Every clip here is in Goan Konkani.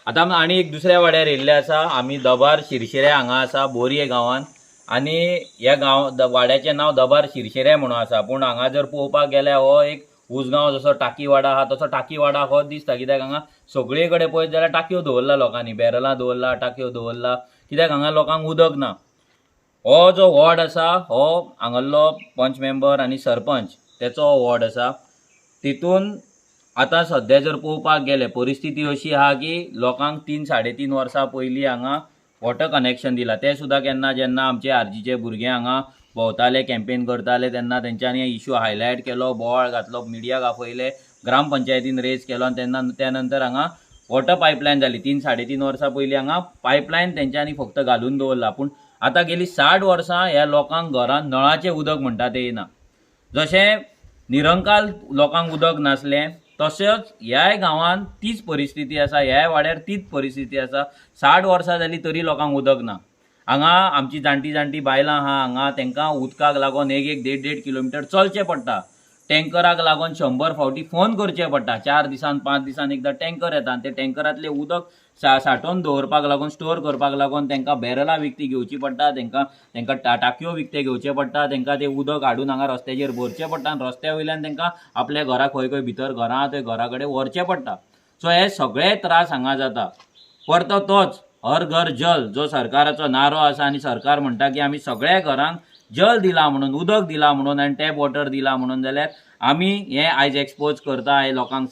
आतां आमी आनी एक दुसऱ्या वाड्यार येयल्ले आसा. आमी दबार शिरशिरे हांगा आसा, बोरये गांवान. आनी ह्या गांव वाड्याचें नांव दबार शिरशिरे म्हणून आसा. पूण हांगा जर पळोवपाक गेल्यार हो एक उसगांव जसो टाकीवाडा आहा तसो टाकीवाडा हो दिसता. कित्याक हांगा सगळे कडेन पळयत जाल्यार टाकयो दवरला लोकांनी, बॅरलां दवरला, टाकयो दवरला. कित्याक हांगा लोकांक उदक ना. हो जो वॉर्ड आसा हो हांगासरलो पंच मेंबर आनी सरपंच तेचो हो वॉर्ड आसा. तितून आतां सद्या जर पळोवपाक गेले परिस्थिती अशी आहा की लोकांक 3 3.5 वर्सां पयलीं हांगा वॉटर कनेक्शन दिलां. तें सुद्दां केन्ना जेन्ना आमचे आरजीचे भुरगे हांगा भोंवताले, कॅम्पेन करताले, तेन्ना तेंच्यांनी इशू हायलायट केलो, बोवाळ घातलो, मिडियाक आपयले, ग्रामपंचायतीन रेज केलो. आनी तेन्ना त्या नंतर हांगा वॉटर पायपलायन जाली. 3 3.5 वर्सां पयलीं हांगा पायपलायन तेंच्यांनी फक्त घालून दवरला. पूण आतां गेली 60 वर्सां ह्या लोकांक घरान नळाचें उदक म्हणटा तें येना. जशें निरंकाल लोकांक उदक नासलें तशेंच ह्याय गांवांत तीच परिस्थिती आसा, ह्याय वाड्यार तीच परिस्थिती आसा. 60 वर्सां जालीं तरी लोकांक उदक ना. हांगा आमची जाणटी जाणटी बायलां आहा हांगा, तांकां उदकाक लागून 1 1 1.5 1.5 किलोमिटर चलचें पडटा. टँकराक लागून 100 फावटी फोन करचे पडटा. 4 दिसान 5 दिसान एकदां टँकर येता आनी ते टँकरांतलें उदक सांठोवन दवरपाक लागून, स्टोर करपाक लागून तांकां बॅरलां विकती घेवची पडटा, तांकां टाकयो विकते घेवचे पडटा, तांकां तें उदक हाडून हांगा रस्त्याचेर भरचें पडटा आनी रस्त्या वयल्यान तांकां आपल्या घरा खंय खंय भितर घरां आहा थंय घरा कडेन व्हरचें पडटा. सो हे सगळे त्रास हांगा जाता. परतो तोच हर घर जल जो सरकाराचो नारो आसा आनी सरकार म्हणटा की आमी सगळ्या घरांक जल दिलां म्हणून, उदक दिलां म्हणून आनी टॅप वॉटर दिलां म्हणून, जाल्यार आमी हें आयज एक्सपोज करता, हे लोकांक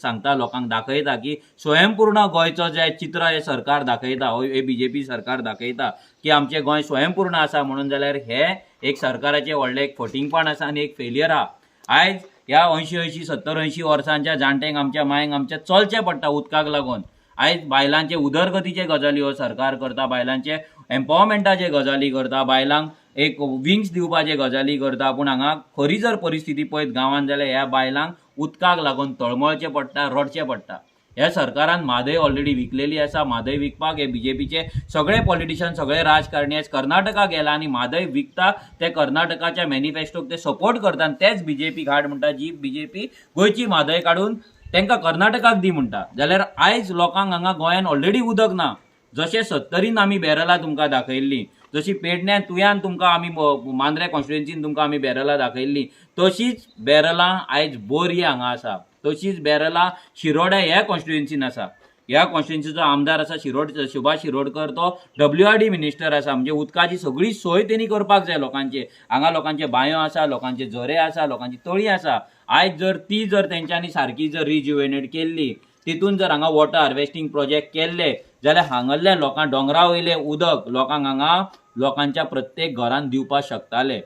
सांगता, लोकांक दाखयता की स्वयंपूर्ण गोंयचो जें चित्र हें सरकार दाखयता, हो हे बीजेपी सरकार दाखयता की आमचें गोंय स्वयंपूर्ण आसा म्हणून, जाल्यार हें एक सरकाराचें व्हडलें एक फटींगपण आसा आनी एक फेलियर आहा. आयज ह्या 80 80 70 80 वर्सांच्या जाणट्यांक, आमच्या मायंक आमच्या चलचें पडटा उदकाक लागून. आयज बायलांचे उदरगतीचे गजाली हो सरकार करता, बायलांचे एम्पावरमेंटाचे गजाली करता, बायलांक एक विंग्स दिवपाचे गजाली करता. पूण हांगा खरी जर परिस्थिती पळयत गांवांत जाल्यार ह्या बायलांक उदकाक लागून तळमळचें पडटा, रडचें पडटा. ह्या सरकारान म्हादय ऑलरेडी विकलेली आसा. म्हादय विकपाक हे बीजेपीचे सगळे पॉलिटिशियन, सगळे राजकारणी आयज कर्नाटका गेला आनी म्हादय विकता ते कर्नाटकाच्या मॅनिफेस्टोक ते सपोर्ट करता. आनी तेच बीजेपीक हाड म्हणटा, जी बीजेपी गोंयची म्हादय काडून तांकां कर्नाटकाक दी म्हणटा. जाल्यार आयज लोकांक हांगा गोंयान ऑलरेडी उदक ना. जशें 70 आमी बॅरलां तुमकां दाखयल्लीं, जशी पेडण्यान तुयान तुमकां आमी मांद्रे कॉन्स्टिट्युएन्सीन तुमकां आमी बॅरलां दाखयल्लीं, तशीच बॅरलां आयज बोरये हांगा आसा, तशीच बॅरलां शिरोड्या ह्या कॉन्स्टिट्युएन्सीन आसा. ह्या कॉन्स्टिट्युएन्सीचो आमदार आसा सुभाष शिरोडकर, तो WRD minister आसा. म्हणजे उदकाची सगळी सोय तेणी करपाक जाय लोकांचे. हांगा लोकांचे बांयो आसा, लोकांचे झरे आसा, लोकांची तळी आसा. आयज जर ती जर तेंच्यांनी सारकी जर रिज्युवेनेट केल्ली, तितून जर हांगा वॉटर हार्वेस्टींग प्रोजेक्ट केल्ले जाल्यार हांगल्ल्या लोकांक दोंगरा वयलें उदक लोकांक हांगा लोकांच्या प्रत्येक घरान दिवपाक शकताले.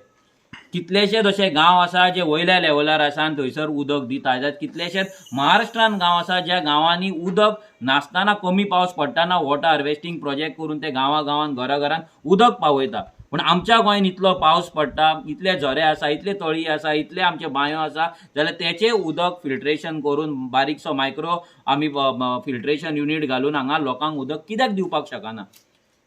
कितलेशेच अशे गांव आसा जे वयल्या लेवलार आसा आनी थंयसर उदक दिता. जाल्यार कितलेशेच महाराष्ट्रान गांव आसा ज्या गांवांनी उदक नासतना, कमी पावस पडटना वॉटर हार्वेस्टींग प्रोजेक्ट करून ते गांवा गांवान घरा घरान उदक पावयता. पूण आमच्या गोंयान इतलो पावस पडटा, इतले झरे आसा, इतले तळी आसा, इतले आमचे बांयो आसा, जाल्यार तेचें उदक फिल्ट्रेशन करून बारीकसो मायक्रो आमी फिल्ट्रेशन युनीट घालून हांगा लोकांक उदक कित्याक दिवपाक शकना?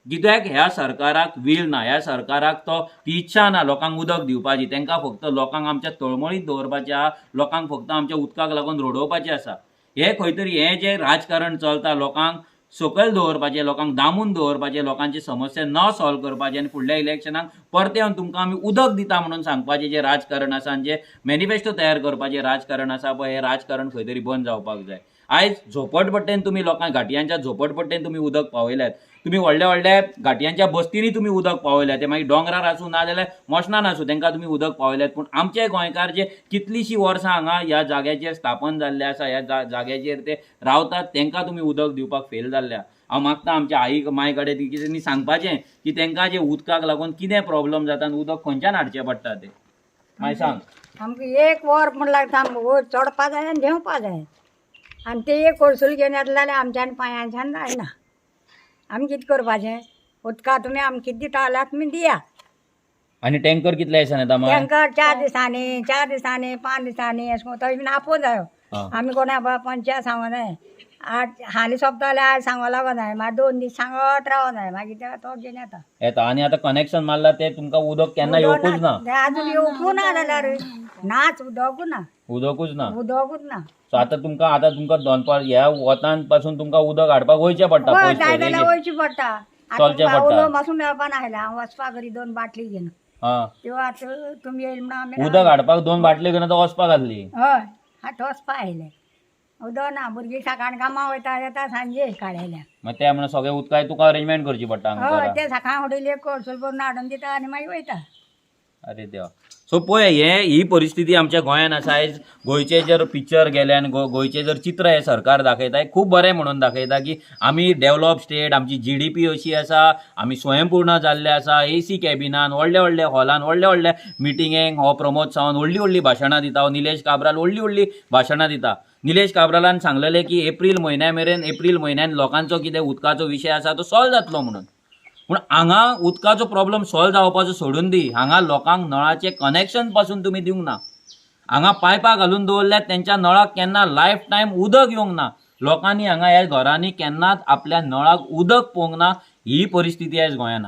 कित्याक ह्या सरकाराक वील ना, ह्या सरकाराक तो ती इच्छा ना लोकांक उदक दिवपाची. तांकां फक्त लोकांक आमच्या तळमळीत दवरपाचें आहा, लोकांक फक्त आमच्या उदकाक लागून रडोवपाचें आसा. हे खंय तरी हें जें राजकारण चलता, लोकांक सकयल दवरपाचें, लोकांक दामून दवरपाचें, लोकांची समस्या न सॉल्व करपाचें आनी फुडल्या इलेक्शनाक परतें येवन तुमकां आमी उदक दिता म्हणून सांगपाचें जें राजकारण आसा आनी जें मॅनिफेस्टो तयार करपाचें राजकारण आसा पळय, हें राजकारण खंय तरी बंद जावपाक जाय. आयज झोपडपट्टेन तुमी लोकांक, घाटयांच्या झोपडपट्टेन तुमी उदक पावयल्यात, तुमी व्हडल्या व्हडल्या घाटयांच्या बस्तींनी तुमी उदक पावयल्यात, ते मागीर दोंगरार आसूं ना जाल्यार मशणान आसूं तांकां तुमी उदक पावयल्यात. पूण आमचे गोंयकार जे कितलींशीं वर्सां हांगा ह्या जाग्याचेर स्थापन जाल्ले आसा, ह्या जाग्याचेर ते रावतात, तांकां तुमी उदक दिवपाक फेल जाल्ले. हांव मागता आमच्या आई माय कडेन की सांगपाचें की तांकां जे उदकाक लागून कितें प्रॉब्लम जाता आनी उदक खंयच्यान हाडचें पडटा तें मागीर सांग. आमकां एक वर म्हण लागता, आमकां वयर चडपा जाय आनी देंवपा जाय, आनी ते एक कोळसूल घेवन येतले जाल्यार आमच्यान पांयांच्यान जायना. आमी कितें करपाचें? उदका तुमी आमकां कितें दिता जाल्यार तुमी दिया. आनी टँकर कितल्या दिसांनी येता? टँकर 4 दिसांनी, 4 दिसांनी, 5 दिसांनी अशें करून थंय बीन आपोवंक जायो. आमी कोणा पंचायत सांगो जाय, आज हालीं सोंपता जाल्यार आज सांगो लागो जाय, मागीर 2 दीस सांगत रावो जाय, मागीर तो घेवन येता. येता. आनी आतां कनेक्शन मारला तें तुमकां उदक केन्ना येवपूच ना? आजून येवपूं ना जाल्यार नाच, उदकूच ना. उदकूच ना. उदकूच ना. सो आतां तुमकां दनपार ह्या वतान पासून तुमकां उदक हाडपाक वयचें पडटा हय, पयस जाय पयस. जाल्यार वयचें पडटा. चलचें आतां पडटा. उलोवंक पासून मेळपा नासलें. हांव वचपा घरी दोन बाटली घेवन त्यो आतां तुमी येयली म्हणून आमी उदक हाडपाक दोन बाटल्यो घेवन आतां वचपाक आसली. हय, आतां वचपा आयलें. उदक ना. भुरगीं सकाळ कामां वयता, येता सांजे काडयल्या. मागीर ते म्हणून सगळें उदकाय तुका अरेंजमेंट करची पडटा हांगा हय. घरा. ते सकाळ फुडें एक कळसूल भरून हाडून दिता आनी मागीर वयता. अरे देवा. सो पळय, हे ही परिस्थिती आमच्या गोंयान आसा. आयज गोंयचें जर पिक्चर गेलें आनी गोंयचें जर चित्र हें सरकार दाखयता, हें खूब बरें म्हणून दाखयता की आमी डेवलॉप स्टेट, आमची जीडीपी अशी आसा, आमी स्वयंपूर्ण जाल्ले आसा. एसी कॅबिनान, व्हडल्या व्हडल्या हॉलान, व्हडल्या व्हडल्या मिटिंगेक हो प्रमोद सावंत व्हडली व्हडली भाशणां दिता, हो निलेश काब्राल व्हडली व्हडली भाशणां दिता. निलेश काब्रालान सांगलेलें की एप्रील म्हयन्या मेरेन, एप्रील म्हयन्यान लोकांचो कितें उदकाचो विशय आसा तो सॉल्व जातलो म्हणून. पूण हांगा उदकाचो प्रॉब्लम सॉल्व जावपाचो सोडून दी, हांगा लोकांक नळाचें कनेक्शन पासून तुमी दिवंक ना. हांगा पायपां घालून दवरल्यात, तेंच्या नळाक केन्ना लायफ टायम उदक येवंक ना. लोकांनी हांगा ह्या घरांनी केन्नाच आपल्या नळाक उदक पळोवंक ना. ही परिस्थिती आयज गोंयान.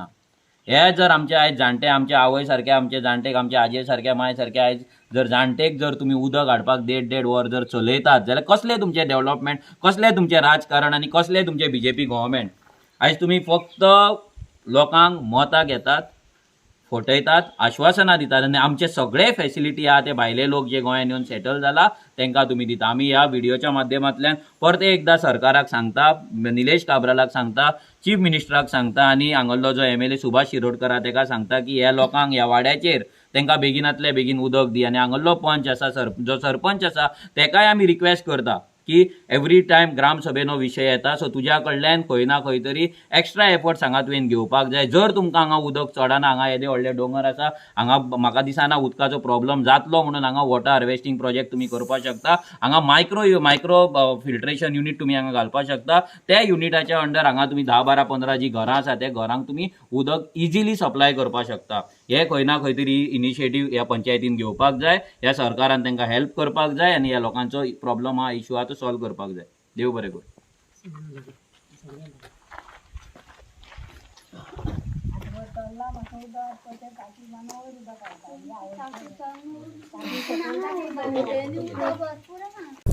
हे जर आमचे आयज जाणटे, आमच्या आवय सारके, आमचे जाणटेक, आमच्या आजये सारक्या, माय सारके आयज जर जाणटेक जर तुमी उदक हाडपाक देड देड वर जर चलयतात जाल्यार कसलें तुमचें डेवलपमेंट, कसलें तुमचें राजकारण आनी कसलें तुमचें बीजेपी गव्हर्मेंट? आयज तुमी फक्त लोकांक मतां घेतात, फटयतात, आश्वासनां दितात आनी आमचे सगळे फॅसिलिटी आहा ते भायले लोक जे गोंयान येवन सेटल जाला तांकां तुमी दिता. आमी ह्या व्हिडियोच्या माध्यमांतल्यान परते एकदां सरकाराक सांगता, निलेश काब्रालाक सांगता, चीफ मिनिस्टराक सांगता आनी हांगल्लो जो एमएलए सुभाष शिरोडकर आहा तेका सांगता की ह्या लोकांक ह्या वाड्याचेर तांकां बेगिनातले बेगीन उदक दी. आनी हांगल्लो पंच आसा, जो सरपंच आसा तेकाय आमी रिक्वेस्ट करता की एवरी टायम ग्रामसभेन हो विशय येता, सो तुज्या कडल्यान खंय ना खंय तरी एक्स्ट्रा एफर्ट्स हांगा तुवें घेवपाक जाय. जर तुमकां हांगा उदक चडना, हांगा येदे व्हडले दोंगर आसा, हांगा म्हाका दिसना उदकाचो प्रॉब्लम जातलो म्हणून. हांगा वॉटर हार्वेस्टींग प्रोजेक्ट तुमी करपाक शकता. हांगा मायक्रो मायक्रो फिल्ट्रेशन युनीट तुमी हांगा घालपाक शकता. त्या युनिटाच्या अंडर हांगा तुमी 10, 12, 15 जी घरां आसा त्या घरांक तुमी उदक इजिली सप्लाय करपाक शकता. हे खंय ना खंय तरी इनिशिएटीव ह्या पंचायतीन घेवपाक जाय, ह्या सरकारान तांकां हेल्प करपाक जाय आनी ह्या लोकांचो प्रॉब्लम आहा, इशू आहा तो सॉल्व करपाक जाय. देव बरें करूं. भरपूर.